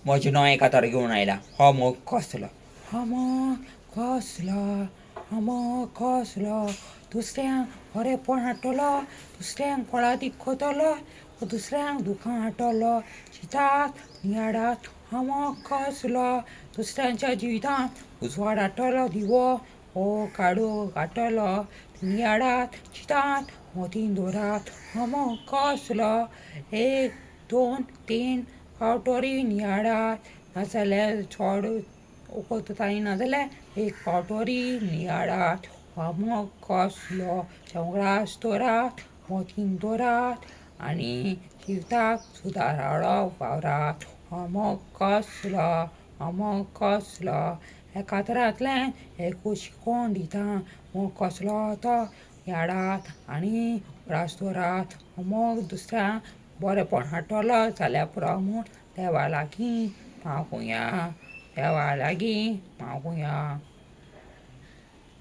म्हजें नांव एका तर घेवन आयला. हो मोग कसलो, हो मोग कसलो, हो मोग कसलो, दुसऱ्यांक बरेंपण हाडटलो, दुसऱ्यांक फळादीक करतलो, दुसऱ्यांक दुखां हाडटलो. चिंतात नियाळात हो मोग कसलो, दुसऱ्यांच्या जिवितांत उजवाड हाडटलो, दिवो हो काडो हाडटलो. नियाळात, चिंतात, मतीन दवरात हो मोग कसलो. एक दोन तीन फावट तरी नियाळात, नाजाल्यार चोड वखद जायना जाल्यार एक फावट तरी नियाळात हो मोग कसलो. उगडास दवरात, मतीन दवरात आनी जिविताक सुदार हाडप वावरात. हो मोग कसलो, हो मोग कसलो. एका तरांतल्यान एकूच शिकोवन दिता, मोग कसलो तो नियाळात आनी उगडास दवरात. हो मोग दुसऱ्यांक बरेंपण हाडटलो जाल्यार पुरो म्हूण देवा लागीं मागुया, देवा लागीं मागुया.